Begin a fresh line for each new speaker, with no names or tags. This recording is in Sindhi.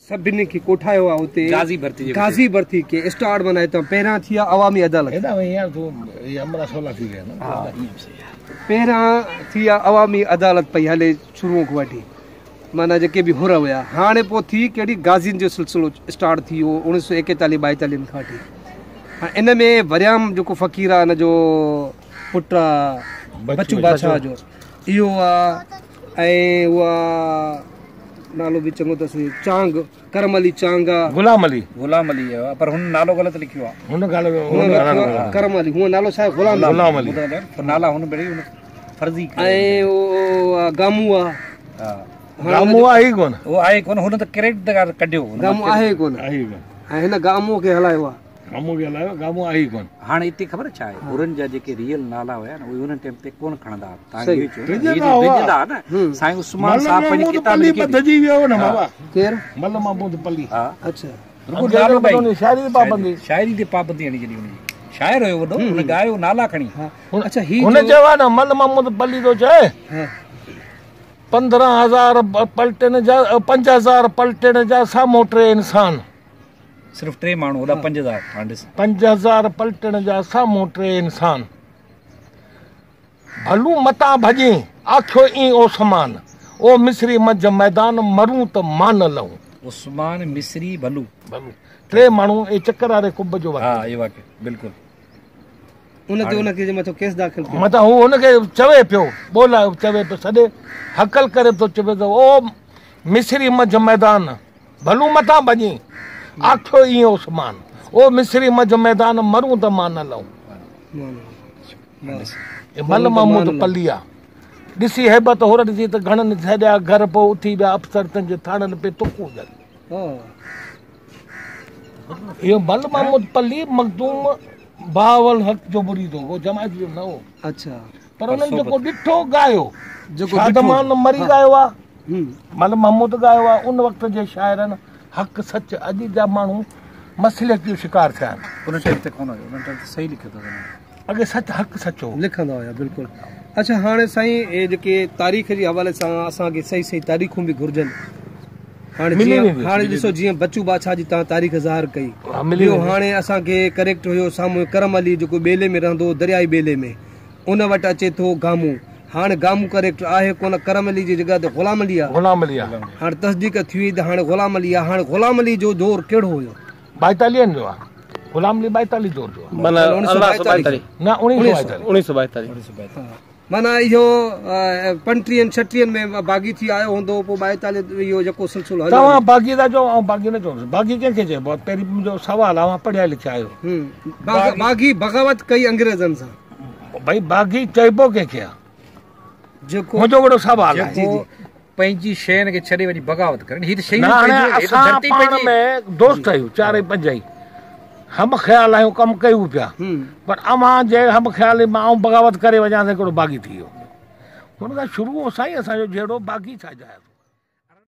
سڀني کي ڪوٺايو آ اتي
غازي ڀرتي جي
غازي ڀرتي کي اسٽارٽ معنيٰ هتان پهريان ٿي آ عوامي عدالت.
هيڏانهن وڃي يار تون هي همراهه سولا ٿي ويا نه.
پهريان ٿي آ عوامي عدالت پئي هلي شروع کان وٺي معنيٰ جيڪي به حر هيا هاڻي پوء ٿي ڪهڙي غازين جو سلسلو اسٽارٽ ٿي ويو اوڻيهه سو ايڪيتاليهه ٻائيتاليهن کان وٺي هاڻي ان ۾ وريام جيڪو فقير آ ان جو پٽ آ بچو بادشاهه جو اهو آ ۽ اها نالو به چڱو اٿس چانگ ڪرم علي چانگ آ.
غلام علي.
غلام علي آ پر هن نالو غلط لکيو آ.
هن غلط
لکيو آ ڪرم علي هونء نالو ڇا آهي غلام علي.
غلام علي.
پر نالا هن بڙي هن فرضي
ڪيو. ۽ اهو گامو آ.
ها.
گامو آهي ئي ڪونه.
اهو آهي ڪونه هن ته ڪريڊٽ تان ڪڍيو.
گامو آهي ئي ڪونه.
آهي ئي ڪونه.
۽ هن گامو کي هلايو آ.
گامو کي هلايو آ گامو آهي ئي ڪونه.
هاڻي اتي خبر ڇا آهي حرن جا جيڪي ريئل نالا هيا نه اهي انهن ٽيم تي ڪونه کڻندا ها تان اهو چيو نه ڊڄندا ها نه سائين عثمان صاحب پنهنجي ڪتاب ۾ لکي
ٻڌجي ويو نه بابا
ڪير
مل محمود پلي
ها
اڇا
رڳو نالو ڀائي
شاعري تي پابندي
شاعري تي پابندي هڻي ڇڏي هن جي شاعر هيو وڏو هن ڳايو نالا کڻي
اڇا هي
هن چيو آ نه مل محمود پلي ٿو چئي 15000 پلٽن جا 5000 پلٽن جا سامهون ٽي انسان
صرف ٽي ماڻهو هوڏا 5000 هاڻ ڏس.
5000 پلٽڻ جا سامهون ٽي انسان. ڀلو متان ڀڄين، آکيو اين عثمان. او مصري منجهه ميدان، مرون ته مان نه لهون.
عثمان، مصري، ڀلو.
ڀلو ٽي ماڻهو اي چڪر واري ڪنب جو واقعو.
ها اهو واقعو بلڪل.
ان تي ان کي مٿو ڪيس داخل ڪيو.
متان هو هن کي چوي پيو ٻولائي چوي پيو سڏي هڪل ڪري ٿو چوي ته او مصري منجهه ميدان. ڀلو متان ڀڄين، آکيو ايئن عثمان. او مصري منجهه ميدان، مرون ته مان نه لهون. مل محمود پلي آ. ڏسي هيبت حرن جي ته گهڻن ڇڏيا گهر، پوء اٿي ويا افسر تن جي ٿاڻن پي تڪون ڄل. اهو مل محمود پلي مخدوم بهاول حق جو مريد هو، هو جماعت جو نه هو. پر انهن جيڪو ڏٺو ڳايو، شادمان مري ڳايو آ، مل محمود ڳايو آ، ان وقت جي شاعرن حق سچ اڄ جا ماڻهو مصلحت جو شڪار ٿيا آهن.
ان ٽائيم تي ڪونه هيو، ان ٽائيم تي صحيح لکيو اٿس انهن.
اڳي سچ حق سچ هو.
لکندا هيا بلڪل. اڇا هاڻي سائين اهي جيڪي تاريخ جي حوالي سان اسان کي صحيح صحيح تاريخون به گهرجن. هاڻي جيئن هاڻي ڏسو جيئن بچو بادشاهه جي توهان تاريخ ظاهر ڪئي ٻيو هاڻي اسان کي ڪريڪٽ هيو سامهون ڪرم علي جيڪو ٻيلي ۾ رهندو هو دريائي ٻيلي ۾ ان وٽ اچي ٿو گامون. هاڻ گامون ڪريڪٽر آهي ڪونه ڪرم علي جي جڳهه تي غلام علي آ.
غلام علي آ.
هاڻ تصديق ٿي وئي ته هاڻ غلام علي آ. هاڻ غلام علي جو دور ڪهڙو هيو؟
ٻائيتاليهن جو آ. غلام علي ٻائيتاليهه دور جو آ.
معنيٰ 1842.
نه 1942.
1942.
معنيٰ اهو پنٽيهن ڇٽيهن ۾ باغي ٿي آيو هوندو پوء ٻائيتاليهه اهو جيڪو سلسلو هليو.
توهان باغي ٿا چئو آئون باغي نه چوندس. باغي ڪنهن کي چئبو آ؟ پهرين منهنجو سوال آ اوهان پڙهيا لکيا آهيو.
باغي بغاوت ڪئي انگريزن سان.
ڀئي باغي چئبو ڪنهن کي آ؟
جيڪو
منهنجو وڏو سوال آهي.
جيڪو پنهنجي شين کي ڇڏي وڃي بغاوت ڪري هي ته شيون
نه هاڻي اسان پاڻ ۾ دوست آهيون چارئي پنج ئي هم خيال آهيون ڪم ڪيون پيا پر اوهان جي هم خيالي مان آئون بغاوت ڪري وڃان ته هڪڙو باغي ٿي ويو هن کان شروع سائين اسان جو جهيڙو باغي ڇا جاء.